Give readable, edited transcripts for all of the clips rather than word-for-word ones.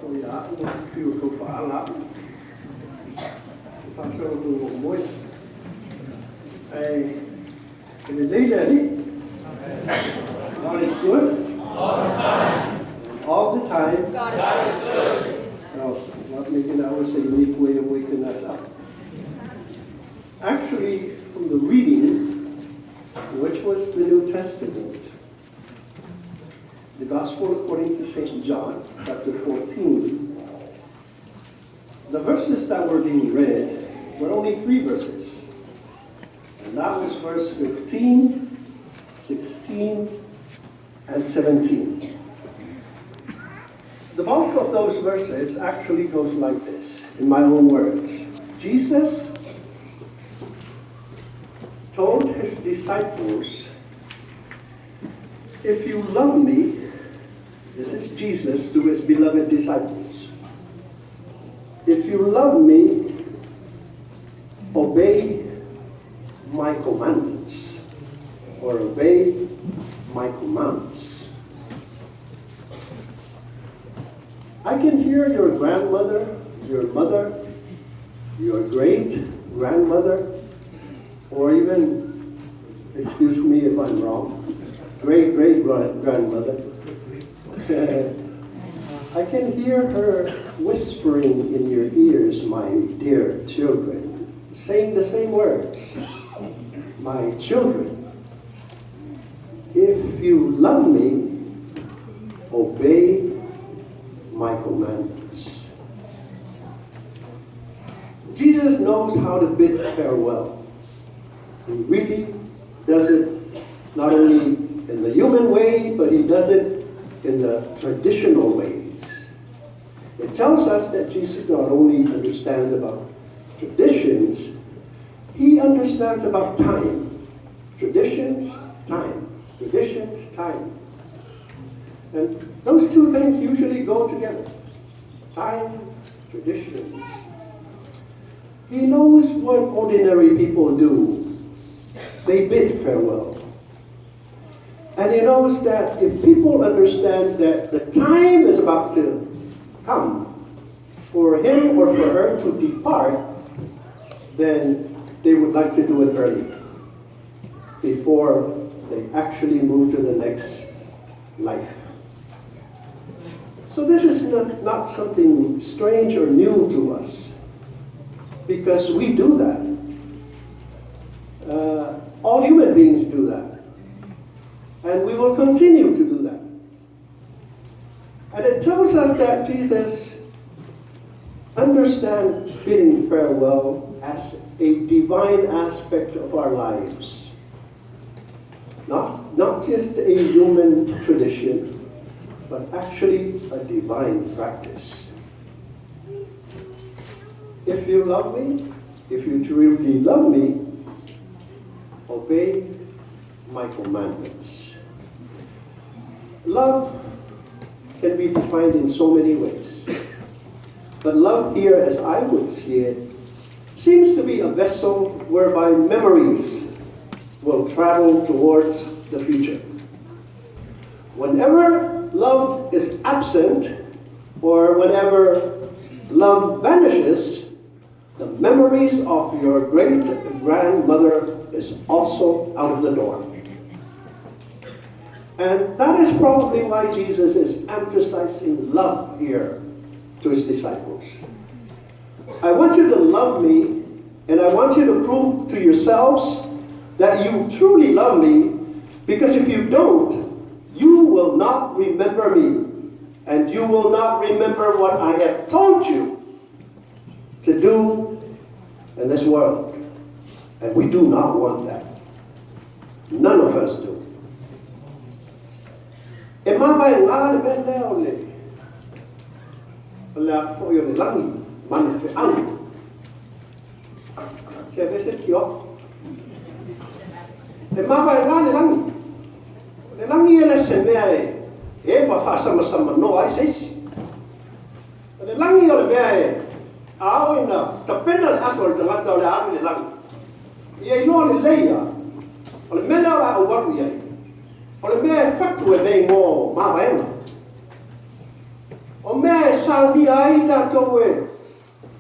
O ia a'u fiu e tau fa'aala a'u fa'asolo tou moe. Ae e lelei le Alii. God is good. All the time. All the time. God is good. Oh, not making ours a unique way of waking us up. Actually, from the reading, which was the New Testament, the Gospel according to St. John, chapter 14, the verses that were being read were only three verses. And that was verse 15, 16, and 17. The bulk of those verses actually goes like this, in my own words. Jesus told his disciples, "If you love me," this is Jesus to his beloved disciples, "if you love me, obey my commandments," or "obey my commands." I can hear your grandmother, your mother, your great-grandmother, or even, excuse me if I'm wrong, great-great-grandmother. I can hear her whispering in your ears, "My dear children," saying the same words. "My children, if you love me, obey my commandments." Jesus knows how to bid farewell. He really does it not only in the human way, but he does it in the traditional ways. It tells us that Jesus not only understands about traditions, he understands about time. Traditions, time. Traditions, time. And those two things usually go together. Time, traditions. He knows what ordinary people do. They bid farewell. And he knows that if people understand that the time is about to come for him or for her to depart, then they would like to do it early, before they actually move to the next life. So this is not something strange or new to us, because we do that. All human beings do that. And we will continue to do that. And it tells us that Jesus understands bidding farewell as a divine aspect of our lives. Not just a human tradition, but actually a divine practice. If you love me, if you truly love me, obey my commandments. Love can be defined in so many ways. But love here, as I would see it, seems to be a vessel whereby memories will travel towards the future. Whenever love is absent, or whenever love vanishes, the memories of your great-grandmother is also out of the door. And that is probably why Jesus is emphasizing love here to his disciples. I want you to love me, and I want you to prove to yourselves that you truly love me, because if you don't, you will not remember me, and you will not remember what I have told you to do in this world. And we do not want that. None of us do. E mavaegā le mea lea o le a foi o le lagi ma le feau. Se vese tio. E mavaegā le lagi. Le lagi e le se mea e pa whaasamasama no ai seisi. O le lagi o le mea e a o ina tapena le ato o le tagata o le alu le lagi. Ia iloa le leia, o le mea lea o le a ou alu i ai. O le mea e fatu e mei mo mavaega. O mea lea e saunia ai tatou e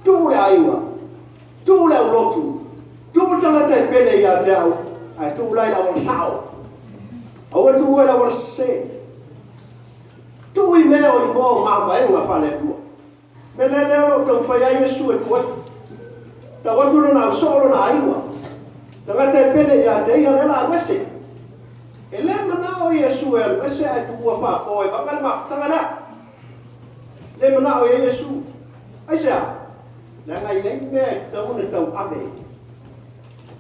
tuu le aiga, tuu le aulotu, tuu le tagata e pele ia te au, ae tuu la i le auala sao. Aua le tuua i le auala sese. Tuu i mea o igoa o mavaega faale-Atua. Mea lea lea o lo o taumafai ai Iesu e tuu atu. Tau atu lona ausoo lona aiga. Tagata e pele ia te ia lea la alu ese. E le manao Iesu e alu ese ae tuua faapo e vaga le mafutaga lea. Le manao i ai Iesu. Aisea? Leaga e i ai mea e tatau ona tauave.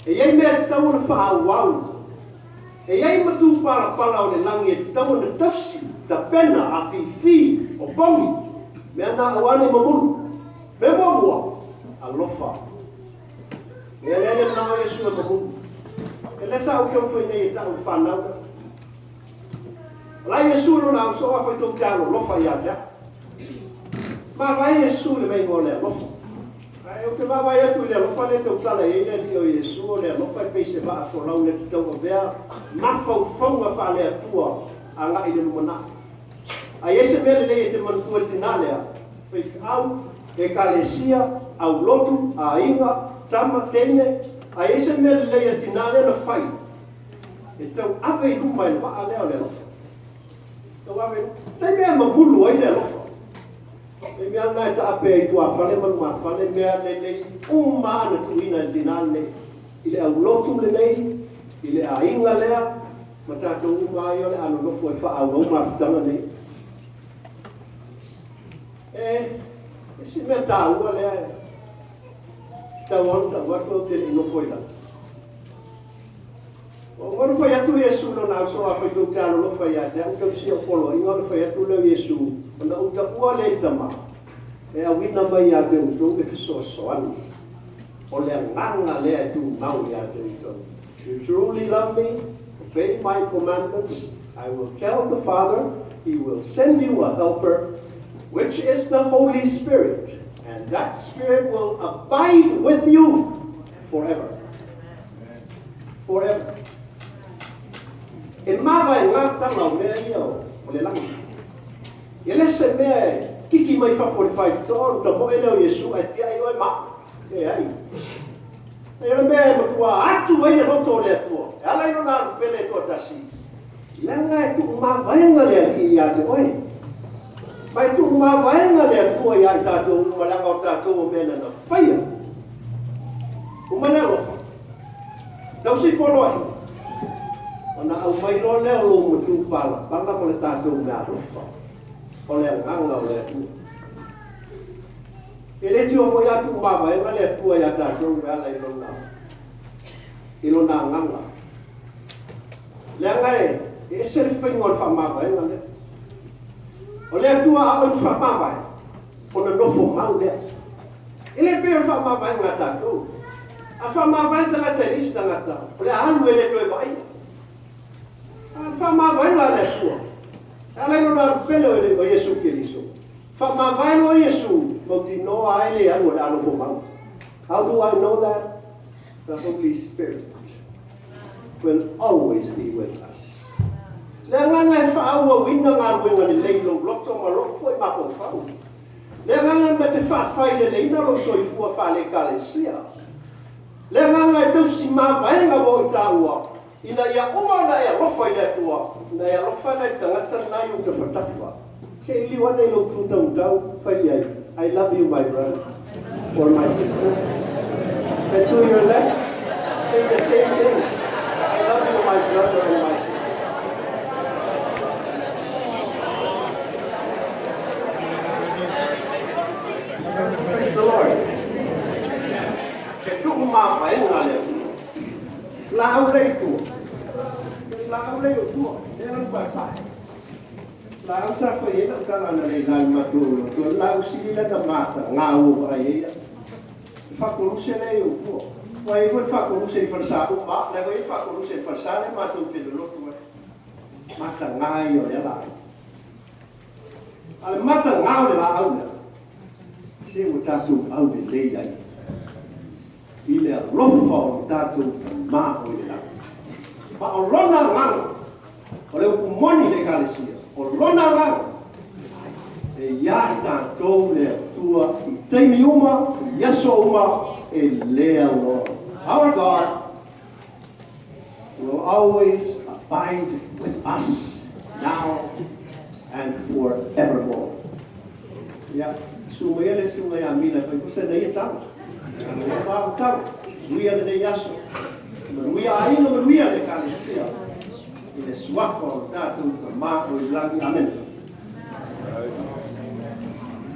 E i ai mea e tatau ona faaauau. E i ai matupalapala o le lagi e tatau ona tausi, tapena, afifi, opogi. Mea na aua ne i mamulu. Mea muamua, alofa. Mea lea le manao Iesu e mamulu. E le sa ou taumafai nei e tau le fanau lea. O la Iesu i lona ausoo afai tou te alolofa ia te au. Mavae Iesu i le mea igoa o le alofa. Ae ou te vaavaai atu i le alofa lea e tautala i ai le Alii o Iesu, o le alofa e pei se vaa folau na te tauavea mafaufauga faale-Atua agai i le lumanai. A i ai se mea lelei e te manatua i le tina lea, faifeau, ekalesia, aulotu, aiga, tama, teine, a i ai se mea lelei a le tina lea na fai, e tauave i luma e le vaa lea o le alofa. Tauave i luma. Tai mea e mamulu ai le alofa. E mea lena e taape ai tuafale ma lumafale mea lelei uma lava na tuuina e le tina lenei, i le aulotu lenei, i le aiga lea, ma tatou uma lava ia o le a nonofo e faaauau mafutaga nei. E, isi mea taua lea e tatau lava ona tau atu ou te le i nofo i lalo. Ua uma ona fai atu Iesu i lona ausoo, Afai tou te alolofa ia te au, tausia ou poloaiga. Ona fai atu lea o Iesu, Ona ou taua lea i Tama, e auina mai ia te outou le fesoasoani, o le agaga lea e tumau ia te outou. If you truly love me, obey my commandments, I will tell the Father, he will send you a helper, which is the Holy Spirit, and that Spirit will abide with you forever. Forever. E mavae gatala o mea ia o le lagi. E le se mea e kiki mai fafo i le faitotoa ona tamoe lea o Iesu ae tiai oe ma au. Leai. E o le mea e matua atu ai le loto o le Atua, e ala i lona alu pele e toatasi, leaga e tuumavaega le Alii ia te oe. Ma e tuumavaega le Atua ia i tatou uma, leaga o tatou o mea na na faia. Uma le alofa. Tausi poloaiga. Ona aumai loa lea o lou matupalapala ma le tatou meaalofa. O le agaga o le Atua. E le tio foi a tuumavaega le Atua ia tatou e ala i lona i lona agaga. Leaga e ese le faiga o le faamavaega lea. O le Atua a oe na faamavae, ona nofo mau lea. E le pei o le faamavaega a tatou. A faamavae le tagata i le isi tagata, o le a alu e le toe vaaia. A o le faamavaega a le Atua, e ala i lona alu pele o Iesu Keriso, faamavae loa Iesu, mautinoa ai le alu o le a nofo mau. How do I know that? The Holy Spirit will always be with us. Le agaga e faaauauina galuega lelei i lou loto ma lou foi mafaufau. Le agaga na te faafaileleina lou soifua faale-Ekalesia. Le agaga e tausi mavaega mo i taua, ina ia uma ona e alofa i le Atua, ina e alofa la i le tagata lena i ou tafatafa. Se i liliu ane i lou tu taumatau, fai i ai, I love you my brother or my sister. And to your left, say the same thing. I love you my brother and my sister. Praise the Lord. E tuumavaega le Atua. Laau lea i tua. Laau lea i tua. Lea la paepae. Laau sa fai ai lau tala ananei i la i le matou loto, o le laau sili lea na mataga ua ou vaai ai au. Le faakoluse lea i ou tua. Ua i ai foi le faakoluse i falesa uma a, la e ua i ai le faakoluse i falesa lea matou te lolotu ai. Mataga ia o lea laau. A o le mataga o le laau lea, se ua tatou aulelei ai i le alofa o le tatou Tama o i le lagi. Ma o lona agaga, o le upu moni i le Ekalesia, o lona agaga, E ia i tatou le Atua i taimi uma, i aso uma, e le aunoa. Our God will always abide with us now and forevermore. Ia, susu mai le susuga ia Mila e fai pusa na ia tau. Ia pau tau. Manuia lenei aso. Manuia aiga, manuia le ekalesia. I le suafa o tatou Tama o i lagi. Amen.